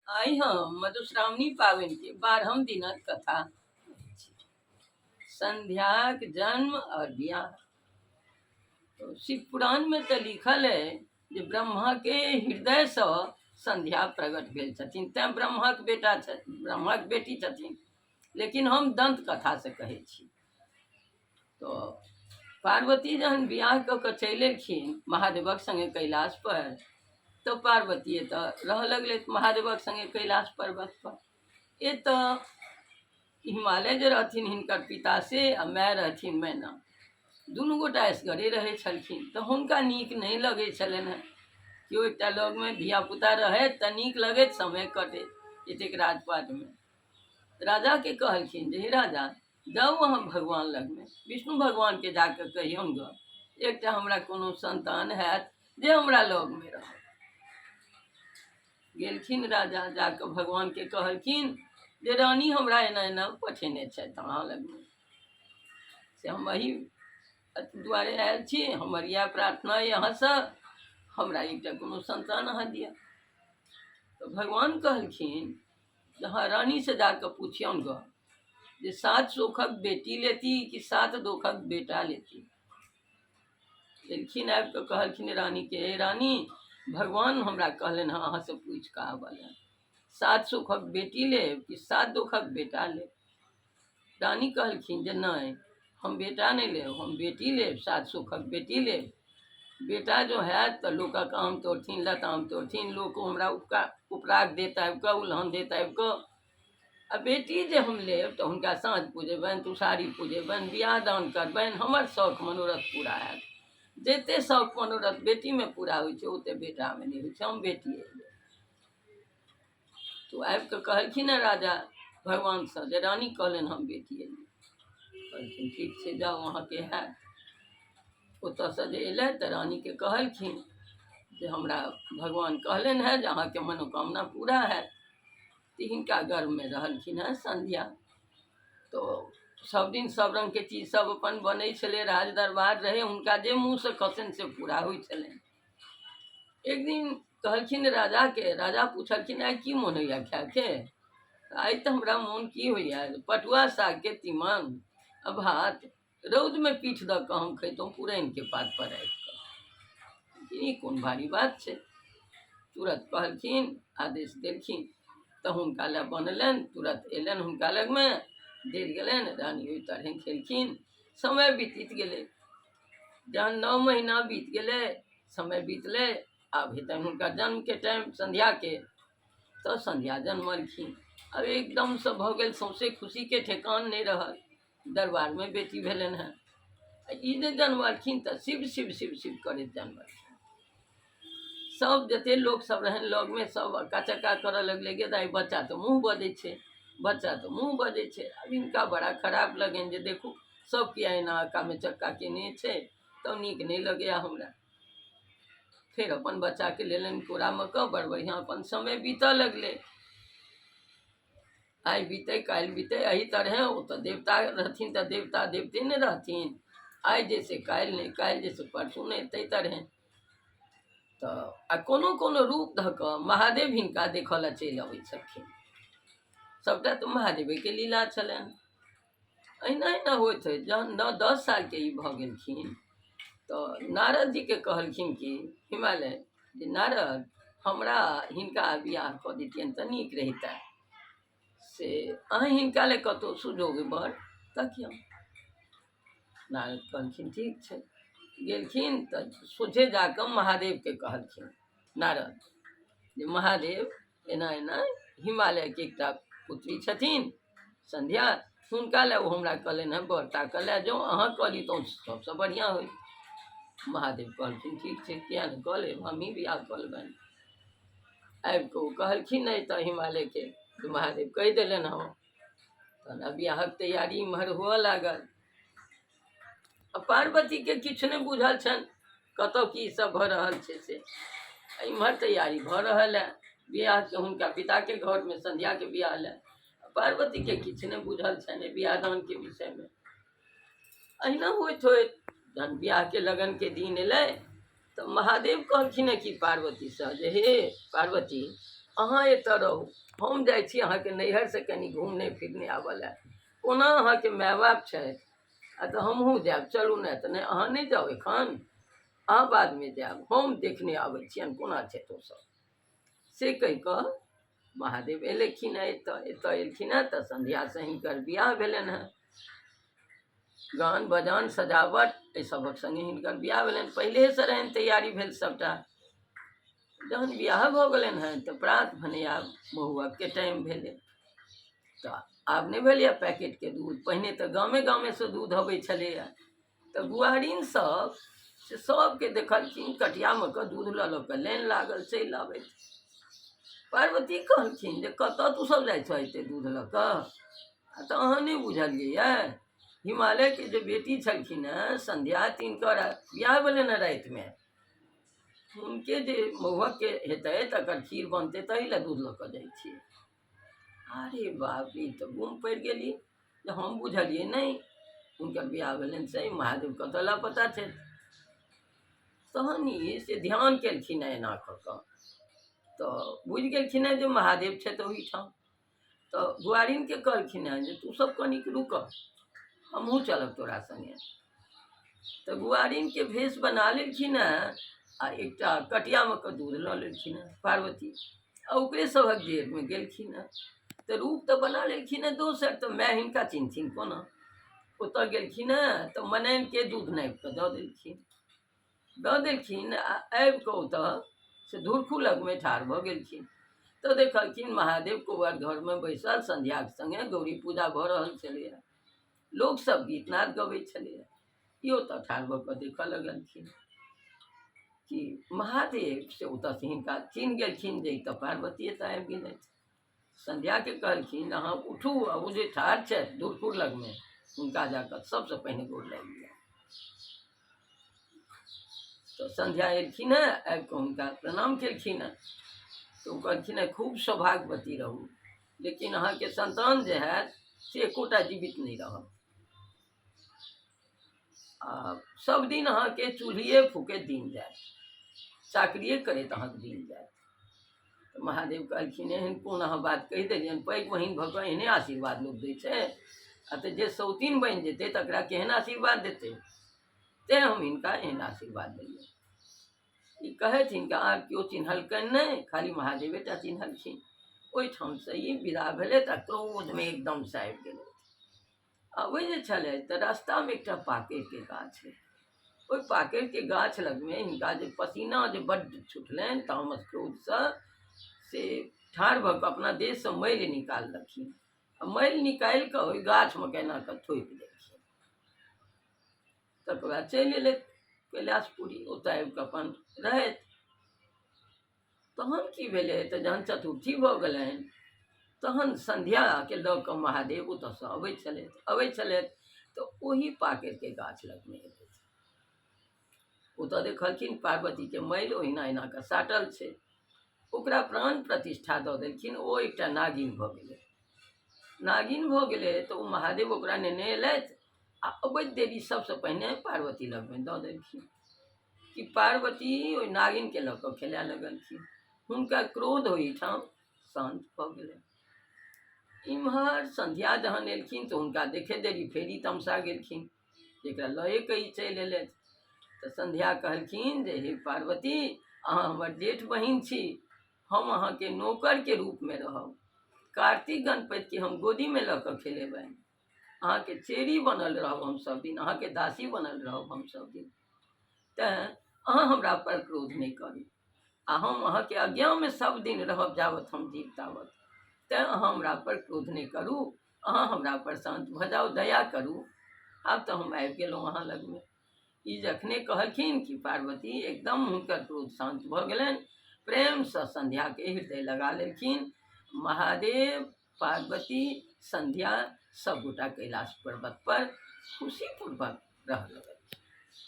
आइ हम मधुश्रावणी पाबनिके 12म दिनक कथा संध्याक जन्म आओर बियाह। तो शिव पुराणमे तऽ लिखल है जे ब्रह्माके हृदयसँ संध्या प्रकट भेल छथिन, तैँ ब्रह्माक बेटा ब्रह्माक बेटी छथिन। लेकिन हम दन्त कथासँ कहै छी। तऽ पार्वती जहन बियाह कऽ कऽ चलि एलखिन महादेवक सङ्गे कैलाश पर, तऽ पार्वती एतऽ रहऽ लगलै महादेवक सङ्गे कैलाश पर्वत पर। एतऽ हिमालय जे रहथिन हिनकर पिता से, आ माय रहथिन मैना, दुनू गोटा एसगरे रहै छलखिन। तऽ हुनका नीक नहि लगै छलनि हेँ। केओ एकटा लगमे धियापुता रहैत तऽ नीक लगैत, समय कटैत एतेक राजपाटमे। राजाके कहलखिन जे हे राजा, जाउ अहाँ भगवान लगमे, विष्णु भगवानके जाकऽ कहियौन गऽ एकटा हमरा कोनो सन्तान हैत जे हमरा लगमे रहत। गेलखिन राजा, जाकऽ भगवानके कहलखिन जे रानी हमरा एना एना पठेने छथि अहाँ लगमे, से हम एहि दुआरे आयल छी, हमर इएह प्रार्थना अइ अहाँसँ, हमरा एकटा कोनो सन्तान अहाँ दिअ। तऽ भगवान कहलखिन जे हँ, रानीसँ जाकऽ पुछियौन गऽ जे सात सुखक बेटी लेती कि सात दुखक बेटा लेती। एलखिन, आबि कऽ कहलखिन रानीके, हे रानी, भगवान हमरा कहलनि हँ अहाँसँ पूछि कऽ आबऽ लए, सात सुखक बेटी लेब कि सात दुखक बेटा लेब? रानी कहलखिन जे नहि, हम बेटा नहि लेब, हम बेटी लेब, सात सुखक बेटी लेब। बेटा जो हैत तऽ लोकक आम तोड़थिन, लताम तोड़थिन, लोक हमरा उपकार उपराग देत आबि कऽ, उलहन देत आबि कऽ। आ बेटी जे हम लेब तऽ हुनका साँझ पुजेबनि, तुसारी पुजेबनि, बियाह दान करबनि, हमर शौख मनोरथ पूरा हैत। जतेक शौख मनोरथ बेटीमे पूरा होइ छै ओतेक बेटामे नहि होइ छै, हम बेटिए लेब। तऽ ओ आबि कऽ कहलखिन हँ राजा भगवानसँ जे रानी कहलनि हम बेटिए लेब। कहलखिन ठीक छै, जाउ अहाँके हैत। ओतऽसँ जे अयलथि तऽ रानीके कहलखिन जे हमरा भगवान कहलनि हेँ जे अहाँके मनोकामना पूरा हैत। तऽ हिनका गर्भमे रहलखिन हेँ संध्या। तऽ सब दिन सब रङ्गके चीज सब अपन बनै छलै, राज दरबार रहै, हुनका जे मुँहसँ खसनि से पूरा होइ छलनि। एक दिन कहलखिन राजाके, राजा पुछलखिन आइ की मोन होइए खायके? आइ तऽ हमरा मोन की होइए, पटुआ सागके तीमन आ भात रौदमे पीठ दऽ कऽ हम खैतहुँ पुरैनके पातपर राखि कऽ। ई कोन भारी बात छै। तुरत कहलखिन, आदेश देलखिन तऽ हुनका लए बनलनि, तुरत अयलनि हुनका लगमे, देल गेलनि, रानी ओहि तरहे खेलखिन। समय बीतित गेलै, जहन 9 महीना बीत गेलै, समय बीतलै, आब हेतनि हुनका जन्मके टाइम संध्याके, तऽ संध्या जन्मलखिन। आब एकदमसँ भऽ गेल सौँसे खुशीके ठेकान नहि रहल। दरबारमे बेटी भेलनि हेँ। आ ई जे जन्मलखिन तऽ शिव शिव शिव शिव करैत जन्मलखिन। सब जते लोक सब रहनि लगमे सब अक्का चक्का करऽ लगलै, गे दाइ बच्चा तऽ मुँह बजै छै, बच्चा तऽ मुँह बजै छै। आब हिनका बड़ा खराब लगनि जे देखू सब किया एना अक्कामे चक्का केने छै, तब नीक नहि लगैए हमरा। फेर अपन बच्चाके लेलनि कोरामे कऽ, बड़ बढ़िआँ अपन समय बीतऽ लगलै। आइ बीतै काल्हि बीतै एहि तरहे ओ तऽ देवता रहथिन तऽ देवता देवते ने रहथिन, आइ जैसे काल्हि नहि, काल्हि जैसे परसू नहि, ताहि तरहे। तऽ आ कोनो कोनो रूप धऽ कऽ महादेव हिनका देखऽ लए चलि अबै छलखिन। सभटा तऽ महादेवेके लीला छलनि। एहिना एहिना होइत होइत जहन 9-10 सालके ई भऽ गेलखिन तऽ नारद जीके कहलखिन कि हिमालय जे नारद हमरा हिनका बियाह कऽ दैतियनि तऽ नीक रहितै, से अहाँ हिनका लए कतहु सुजोग बर तकियौ। नारद कहलखिन ठीक छै। गेलखिन तऽ सोझे जा कऽ महादेवके कहलखिन नारद जे महादेव एना एना हिमालयके एकटा पुत्री छथिन संध्या, हुनका लए ओ हमरा कहलनि हेँ बर ताकऽ लए, जँ अहाँ कऽ लितहुँ सभसँ बढ़िआँ होइत। महादेव कहलखिन ठीक छै, किया नहि कऽ लेब, हमहीँ बियाह कऽ लेबनि। आबि कऽ ओ कहलखिन नहि तऽ हिमालयके महादेव कहि देलनि हँ। तहन आब बियाहक तैयारी इम्हर हुअ लागल। आ पार्वतीके किछु नहि बुझल छनि कतऽ की सब भऽ रहल छै, से इम्हर तैयारी भऽ रहल है बियाहके, हुनका पिताके घरमे संध्याके बियाह लए। पार्वतीके किछु नहि बुझल छनि बियाह दानके विषयमे। अहिना होइत होइत जहन बियाहके लगनके दिन एलै तऽ महादेव कहलखिन हँ कि पार्वतीसँ जे हे पार्वती, अहाँ एतऽ रहू, हम जाइ छी अहाँके नैहरसँ कनि घुमने फिरने आबऽ लए। कोना अहाँके माय बाप छथि आ तऽ हमहूँ जायब, चलू ने। तऽ नहि, अहाँ नहि जाउ एखन, अहाँ बादमे जायब, हम देखने आबै छियनि कोना छथि ओसभ। से कहि कऽ महादेव एलखिन हेँ एतऽ। एतऽ एलखिन हेँ तऽ सन्ध्यासँ हिनकर बियाह भेलनि हेँ। गान बजान सजावट एहि सभक सङ्गे हिनकर बियाह भेलनि। पहिलेसँ रहनि तैयारी भेल सभटा। जहन बियाह भऽ गेलनि हेँ तऽ प्रात भने आब महुअकके टाइम भेलै, तऽ आब नहि भेलैए पैकेटके दूध। पहिने तऽ गामे गामेसँ दूध अबै छलैए। तऽ गुआरिन सब से सबके देखलखिन कटियामे कऽ दूध लऽ लऽ कऽ लाइन लागल चलि आबैत। पार्वती कहलखिन जे कतऽ तू सब जाइ छह एते दूध लऽ कऽ? आ तऽ अहाँ नहि बुझलियै हिमालयके जे बेटी छलखिन हेँ संध्या, तिनकर बियाह भेलनि हेँ रातिमे, हुनके जे महुअकके हेतै तकर खीर बनतै, ताहि लए दूध लऽ कऽ जाइ छियै। अरे बाप रे, तऽ गुम पड़ि गेली जे हम बुझलियै नहि हुनकर बियाह भेलनि से महादेव कतऽ लापता छथि। तहन ई से ध्यान केलखिन हेँ एना कऽ कऽ, तऽ बुझि गेलखिन हेँ जे महादेव छथि ओहिठाम। तऽ गुआरिनके कहलखिन हेँ जे तू सब कनिक रुकऽ, हमहूँ चलब तोरा सङ्गे। तऽ गुआरिनके भेष बना लेलखिन हेँ आ एकटा कटियामे कऽ दूध लऽ लेलखिन हेँ पार्वती, आ ओकरे सभक जेरमे गेलखिन हेँ। तऽ रूप तऽ बना लेलखिन हेँ दोसर, तऽ माय हिनका चिन्हथिन कोना? ओतऽ गेलखिन हेँ तऽ मनाइनके दूध नापि कऽ दऽ देलखिन, दऽ देलखिन आ आबि कऽ ओतऽ से धुरखू लगमे ठाढ़ भऽ गेलखिन। तऽ देखलखिन महादेव कोबर घरमे बैसल संध्याके सङ्गे गौरी पूजा भऽ रहल छलैए, लोकसभ गीतनाद गबै छलैए। ई ओतऽ ठाढ़ भऽ कऽ देखऽ लगलखिन कि महादेव से ओतऽसँ हिनका चिन्ह गेलखिन जे ई तऽ पार्वती एतऽ आबि गेलथि। संध्याके कहलखिन अहाँ उठू आ ओ जे ठाढ़ छथि धुरखुर लगमे हुनका जाकऽ सबसँ पहिने गोर लागि लिअ। तऽ संध्या एलखिन हेँ, आबि कऽ हुनका प्रणाम केलखिन हेँ। तऽ ओ कहलखिन हेँ खूब सौभाग्यवती रहू, लेकिन अहाँके सन्तान जे हैत से एकोटा जीवित नहि रहत, आ सब दिन अहाँके चूल्हिए फूकैत दिन जायत, चाकरिए करैत अहाँके दिन जायत। तऽ महादेव कहलखिन एहन कोन अहाँ बात कहि देलियनि, पैघ बहिन भऽ कऽ एहने आशीर्वाद लोक दै छै? आ तऽ जे सौतीन बनि जेतै तकरा केहन आशीर्वाद देतै? तेँ हम हिनका एहन आशीर्वाद देलियनि। ई कहैत हिनका आर केओ चिन्हलकनि नहि, खाली महादेवे टा चिन्हलखिन। ओहिठामसँ ई विदा भेलै तऽ क्रोधमे एकदमसँ आबि गेलै। अबै जे छलै तऽ रास्तामे एकटा पाकड़िके गाछ रहै, ओहि पाकड़िके गाछ लगमे हिनका जे पसीना जे बड्ड छुटलनि तामस क्रोधसँ, से ठाढ़ भऽ कऽ अपना देहसँ मैल निकाललखिन आ मैल निकालि कऽ ओहि गाछमे के एना कऽ थोपि देलखिन। तकर बाद चलि एलथि कैलाशपुरी, ओतऽ आबि कऽ अपन रहथि। तहन की भेलै तऽ जहन चतुर्थी भऽ गेलनि तहन सन्ध्याके लऽ कऽ महादेव ओतऽसँ अबै छलथि, अबै छलथि तऽ ओही पाकड़िके गाछ लगमे एलथि। ओतऽ देखलखिन पार्वतीके मैल ओहिना एना कऽ साटल छै। ओकरा प्राण प्रतिष्ठा दऽ देलखिन, ओ एकटा नागिन भऽ गेलै। नागिन भऽ गेलै तऽ ओ महादेव ओकरा नेने एलथि आ अबैत देरी सबसँ पहिने पार्वती लगमे दऽ देलखिन कि पार्वती ओहि नागिनके लऽ कऽ खेलाय लगलखिन। हुनकर क्रोध ओहिठाम शान्त भऽ गेलै। इम्हर सन्ध्या जहन एलखिन तऽ हुनका देखे देरी फेर ई तमसा गेलखिन, एकरा लए कऽ ई चलि एलथि। तऽ सन्ध्या कहलखिन जे हे पार्वती, अहाँ हमर जेठ बहिन छी, हम अहाँके नौकरके रूपमे रहब, कार्तिक गणपतिके हम गोदीमे लऽ कऽ खेलेबनि, अहाँके चेरी बनल रहब हम सब दिन, अहाँके दासी बनल रहब हम सब दिन, तैँ अहाँ हमरा पर क्रोध नहि करू आ हम अहाँके आज्ञामे सब दिन रहब जाबत हम जीब ताबत, तैँ अहाँ हमरा पर क्रोध नहि करू, अहाँ हमरा पर शान्त भऽ जाउ, दया करू, आब तऽ हम आबि गेलहुँ अहाँ लगमे। ई जखने कहलखिन कि पार्वती एकदम हुनकर क्रोध शान्त भऽ गेलनि, प्रेमसँ सन्ध्याके हृदय लगा लेलखिन। महादेव पार्वती सन्ध्या सब गोटा कैलाश पर्वत पर खुशीपूर्वक रह लगल।